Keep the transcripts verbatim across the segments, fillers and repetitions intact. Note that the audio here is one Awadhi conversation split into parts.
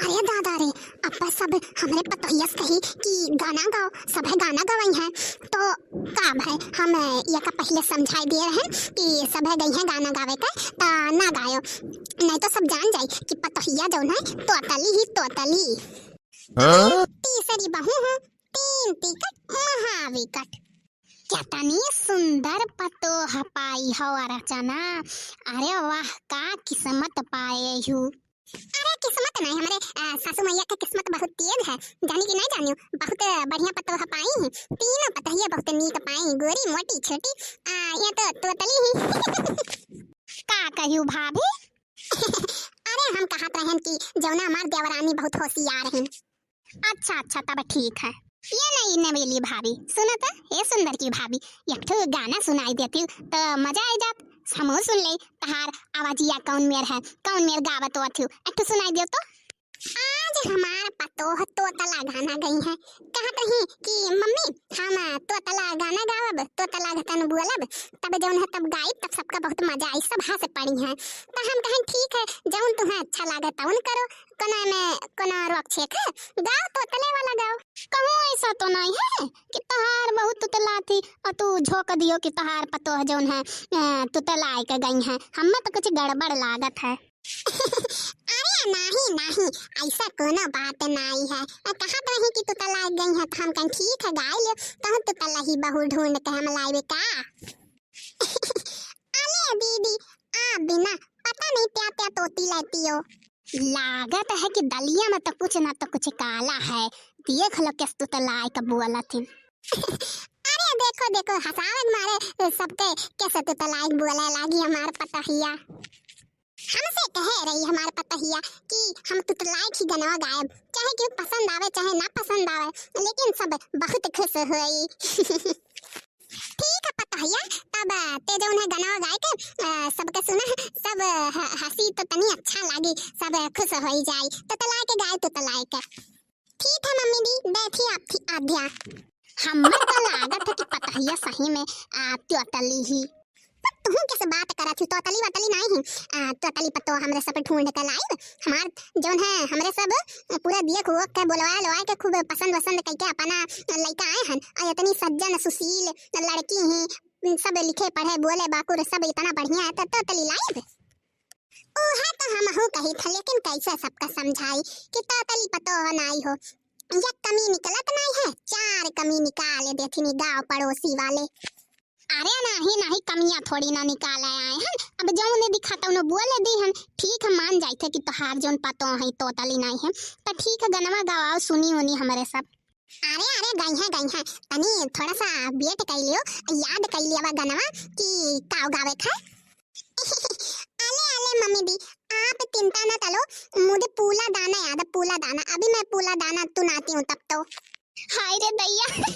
अरे दादा रे, अब सब हमरे पतोहिया से कही कि गाना गाओ, सभे गाना गवइहैं। तो का भाई, हम एका पहिले समझाइ दिहे रहेन कि सभे गइहैं गाना गावे का, त ना गायो, नहीं तो सब जान जाई कि पतोहिया जौन है तोतली ही तोतली। हाँ? तीसरी बहू हूँ, तीन टिकट महाविकट। केतनी सुंदर पतोह पाई हो रचना। अरे वाह, का किस्मत पाए हू। अरे किस्मत नहीं, हमरे, अ, सासू मैया के किस्मत बहुत तेज है। जानी कि नहीं जानियो, बहुत बढ़िया पतोह पाई है। तीनों पतोहिया बहुत नीक पाई, गोरी, मोटी, छोटी। आ, ये तो तोतली ही। का कहियो भाभी? अरे हम कहत रहेन कि जौना हमार देवरानी बहुत होशियार है। अच्छा, अच्छा, तब ठीक है। ये नहीं नवेली भाभी, सुनो तो, ए सुंदर की भाभी, एक ठो गाना सुनाई देती तो मजा आ जात, हमहू सुन ले। तहार आवाजिया कौन मेर है, कौन मेर गावत होत हो, एक ठो सुनाई दो तो। आज हमार पतोह तोतला गाना गई है, कहत रही कि मम्मी हम तोतला गाना गावब, तोतला घतन बोलब, तब जौन है तब गाइब, तब सबका बहुत मजा आई, सब हंस पड़ी हैं। तो हम कहें ठीक है, जौन तुम्हें अच्छा लागे तौन करो, कोनो में कोनो रोक छेक है, गाओ तोतले वाला गाओ। कहूँ ऐसा तो नहीं है कि तोहार बहुत तुतलाती और तू झोंक दियो कि तोहार पतोह जौन है, अ, तुतलाए के गई है, हमें तो कुछ गड़बड़ लागत है। अरे नाही नाही, ऐसा कोनो बात नाही है। अ, कहत रही कि तुतलाए गई है तो हम कहें ठीक है गाय ले, कहूँ तुतला ही बहू ढूंढ के हम लाइबे का। अरे दीदी, आप बिना पता नहीं क्या क्या तोती लेती हो। लागत है कि दलिया में तो कुछ ना तो कुछ काला है। देख लो कैसे तुतलाए का बोलत है। अरे देखो देखो, हंसावे के मारे सबके कैसे तुतलाए बोले लागी हमार पतोहिया। हमसे कहे रही हमार पतोहिया कि हम तुतलाए की गनवा गायब, चाहे केहू पसंद आवे चाहे ना पसंद आवे, लेकिन सब बहुत खुश होई। ठीक है पतोहिया, तब ते जौन है गनवा गाय के, अ, सबके सुना, सब ह-, हंसी तो तनी अच्छा लागी, सब खुश होई जाई। तुतलाए के गाय तुतलाए के। ठीक है मम्मी दी, बैठी आप थी आध्या। हमर तो लागत है कि पतोहिया सही में, आ, तोतली ही। पर तुहूँ कैसे बात करत ही, तोतली वतली नहीं ही। आ, तोतली पतोह हमरे सब ढूंढ के लाइब। हमार जौन है, हमरे सब पूरा दिए खुआ के बोलवा लोआ के खूब पसंद वसंद कइके अपना लइका आए हन। और इतनी सज्जन सुशील लड़की ही, सब लिखे पढ़े बोले बाकुर सब इतना बढ़िया है, तो तोतली लाइब। उहे तो हमहू कही था, लेकिन कैसे सबका समझाई कि तोतली पतोह नाई हो। एक कमी निकलत नाई है, चार कमी निकाल देथिन गाँव पड़ोसी वाले। अरे नाही नाही, कमियाँ थोड़ी ना निकाले आए हन। अब जौन दिखा तौन बोले दी हन। ठीक है, मान जाइथे कि तोहार जौन पतोह है तोतली नाई है, तो ठीक है, गनवा गवाओ, सुनी उनी हमरे सब। अरे अरे, गई है गई है, तनी थोड़ा सा wait कर लियो, याद कर लिया बा गनवा कि काव गावे था। अले अले मम्मी दी, आप चिंता ना करो, मुझे पूला दाना याद है, पूला दाना। अभी मैं पूला दाना तुनाती हूँ तब तो। हाय रे दैया।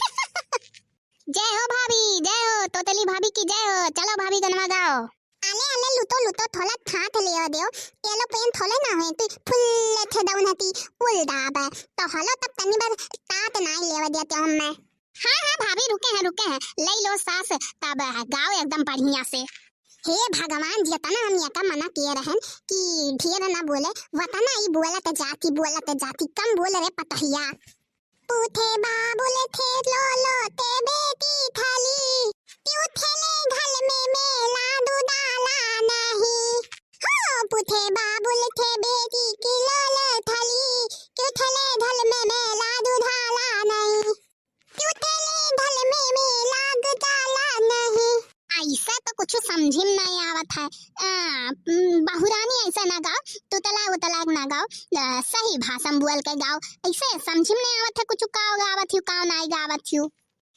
जय हो भाभी, जय हो तोतली भाभी की जय हो। चलो भाभी गनवा गाओ। अले अले लुतो लुतो, थोला थात लेवा देओ। एलो पेन थोले ना होए, तू फुल्ले थे दौन हती उल दाबे। तो हलो तब तनी बार तात नाई लेवा देते हम मैं। हाँ हाँ भाभी, रुके हैं रुके हैं, ले लो सास, तब गाओ एकदम बढ़िया से। हे भगवान, जितना हम एका मना किए रहन कि ढेर ना बोले, वतना ही बोलत जाती बोलत जाती, कम बोल रे पतोहिया। पूछे बाबुल थे लोलो ते बेटी थली, क्यों थेले घर में मेला दुदाला नहीं। हो पूछे बाबुल थे बेटी की लोलो थली, क्यों थेले घर में मेला दुधाला नहीं। क्यों थेले घर में मेला दुधाला नहीं। ऐसा तो कुछ समझी में नहीं आवत है। आ, उम, बहुरानी ऐसा ना गाओ, तुतला उतला ना गाओ, आ, सही भाषा में बोल के गाओ। ऐसे समझी में नहीं आवत है कुछ काव गावत हियो, काव नाई गावत हियो।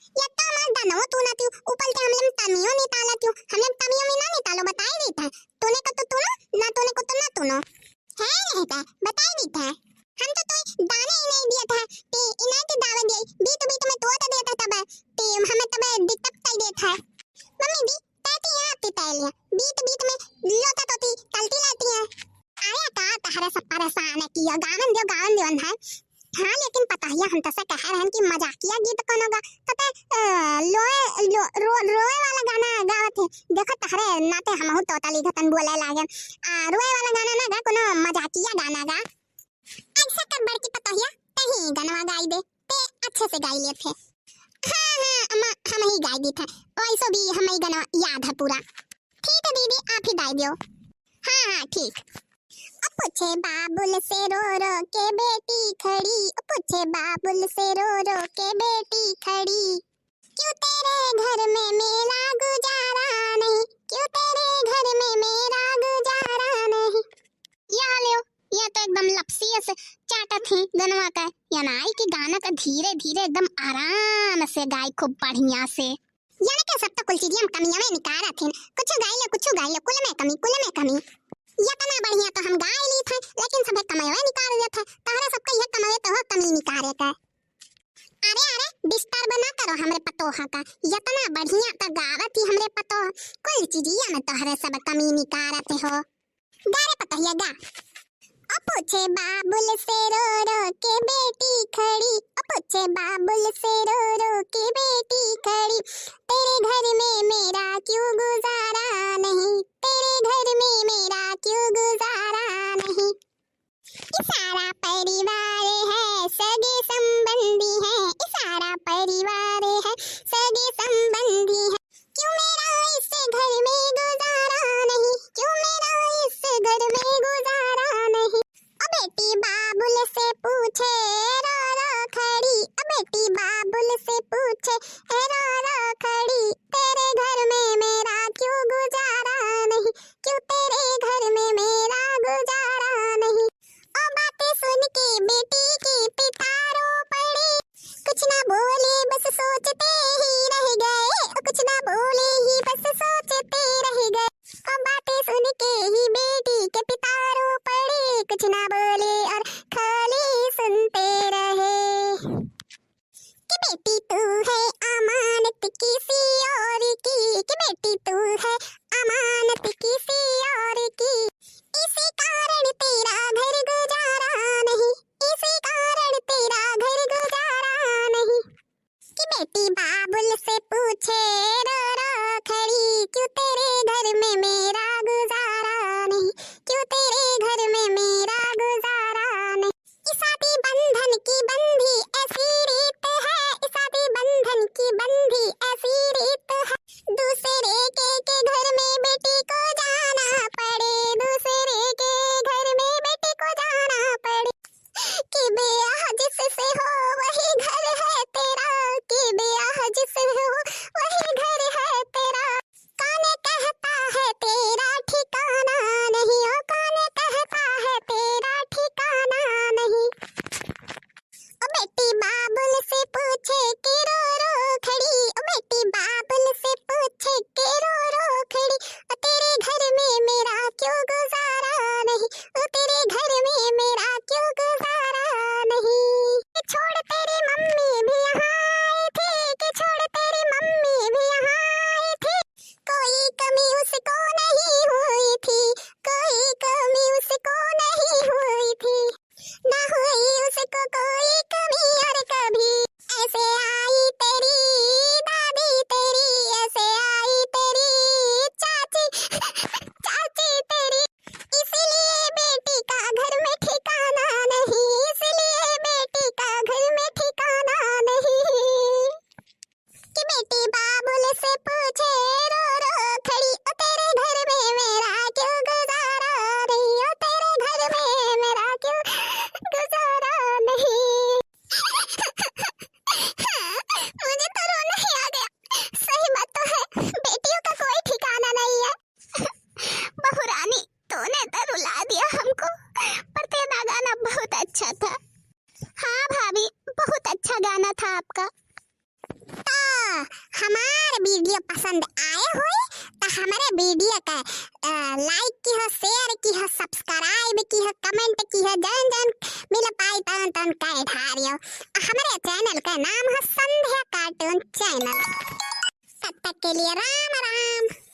ये तो हमार दनवो तू ना तियो, ऊपर के हमले में तमियो नहीं ताला तियो, हमले में तमियो में ना नहीं तालो, बताई देत है। तूने को तो तूनो, ना तूने को तो ना तूनो। है नहीं तो बताई देत है। हम तो तोय दाने ही नहीं दिया था, ते इनाय ते दावे दिए, बीत बीत में तो तो देता तब, ते हमें तब दिक्कत कई देत है। मम्मी दी, ताती यहाँ ती तैलिया, बीत बीत में लोता तोती तलती लाती है। अरे का तहरे सब परेशान है किया, गावन दियो, गावन दियो ना। हाँ, लेकिन पतोहिया हम तसे कह रहन कि मजाकिया गीत कोनो गा, तते, अ, लोए, लो-, रो-, रोए वाला गाना गावत है। देखो तहरे नाते हमहू तोतली घतन बोले लागे। आ, रोए वाला गाना ना गा, कोनो मजाकिया गाना गा। ऐसा गनवा गाई दे, ते अच्छे से गाई लेत है। हाँ, हाँ, अम्मा, हमही गाई देत है। वैसो भी हमही गनवा याद है पूरा। ठीक है दीदी, आप ही गाई दियो। हाँ, हाँ, ठीक। ओ पूछे बाबुल से रो रो के बेटी खड़ी, ओ पूछे बाबुल से रो रो के बेटी खड़ी, क्यों तेरे घर में मेरा गुजारा नहीं, क्यों तेरे घर में मेरा गुजारा नहीं। या ल्यो, या तो एकदम लपसिया से चाटत ही गनवा का। या नाई कि गाना का धीरे धीरे एकदम आराम से गाई, खूब बढ़िया से। याने के सब तो कुल चीजिया में कमियावे निकारत हिन। कुछ गाई लो, कुछ गाई लो, कुल में कमी, कुल में कमी। यतना बढ़िया तो हम गाई ली थे, लेकिन सभे कमियावे निकार देत है। तहरा सबका ये कमावे तो हो कमी निकारे का। अरे, अरे, disturb ना करो हमरे पतोहा का। यतना बढ़िया तो गावत ही हमरे पतोह, कुल चीजिया में तोहरे सब कमी निकारत हो। गा रे पतोहिया, गा। ओ पूछे बाबुल से रो रो के बेटी खड़ी, ओ पूछे बाबुल से रो रो के बेटी खड़ी, तेरे घर में मेरा क्यों गुजारा नहीं, तेरे घर में मेरा क्यों गुजारा नहीं। ई सारा परिवार है, सगे संबंधी है, ई सारा परिवार है, सगे संबंधी है। क्यों मेरा इस घर में गुजारा नहीं, क्यों मेरा इस घर में गुजारा नहीं। ओ बेटी बाबुल से पूछे रो रो खड़ी, ओ बेटी बाबुल से पूछे रो रो खड़ी, तेरे घर में मेरा क्यों गुजारा नहीं, क्यों तेरे घर में मेरा गुजारा नहीं। ओ बातें सुन के बेटी के पिता रो पड़े, कुछ ना बोले बस सोचते ही रह गए, कुछ ना बोले ही बस सोचते रह गए। ओ बातें सुन के ही बेटी के पिता रो पड़े, कुछ ना बोले और खाली सुनते रहे। कि बेटी तू है अमानत किसी और की, कि बेटी तू है अमानत किसी और की, इसी कारण तेरा घर गुजारा नहीं, इसी कारण तेरा घर गुजारा नहीं। कि बेटी बाबुल से पूछे रो रो खड़ी, क्यों तेरे घर में मेरा गुजारा नहीं, क्यों तेरे घर में मेरा गुजारा नहीं। ई शादी बंधन की बंधी ऐसी रीत है, ई शादी बंधन की बंधी ऐसी रीत है। दूसरे के, के घर में बेटी को जाना पड़े, दूसरे के घर में बेटी को जाना पड़े। कि ब्याह जिससे हो वही घर है तेरा, कि ब्याह जिससे हो वही घर है तेरा। कौन कहता है तेरा ठिकाना नहीं, ओ कौन कहता है तेरा ठिकाना नहीं। ओ बेटी बाबुल से पूछे के रो रो खड़ी, ओ बेटी बाबुल से पूछे के रो रो खड़ी, ओ तेरे घर में मेरा क्यों गुजारा नहीं, ओ तेरे घर में मेरा क्यों गुजारा नहीं। कि छोड़ तेरी मम्मी भी यहाँ आई थी, कि छोड़ तेरी मम्मी भी यहाँ आई थी, कोई कमी उसको नहीं हुई थी, कोई कमी उसको नहीं हुई थी, ना हुई उसको कोई कमी और कभी। ऐसे आई तेरी दादी तेरी, ऐसे आई तेरी चाची, चाची तेरी, इसलिए बेटी का घर में ठिकाना नहीं, इसलिए बेटी का घर में ठिकाना नहीं। कि बेटी बाबुल से पूछे रो रो खड़ी, ओ तेरे घर में मेरा क्यों गुजारा नहीं, ओ तेरे घर में मेरा क्यों गुजारा नहीं। मुझे तो रोना ही आ गया। सही बात तो है, बेटियों का कोई ठिकाना नहीं है। बहुरानी, तूने तो रुला दिया हमको, पर तेरा गाना बहुत अच्छा था। हाँ भाभी, बहुत अच्छा गाना था आपका। तो हमार video पसंद आए होई तो हमारे video का, अ, like किहो, share किहो, subscribe किहो, comment किहो, जौन जौन मिल पाई तौन तौन कह ढारियो। हमारे channel का नाम है संध्या cartoon channel। तब तक के लिए राम राम।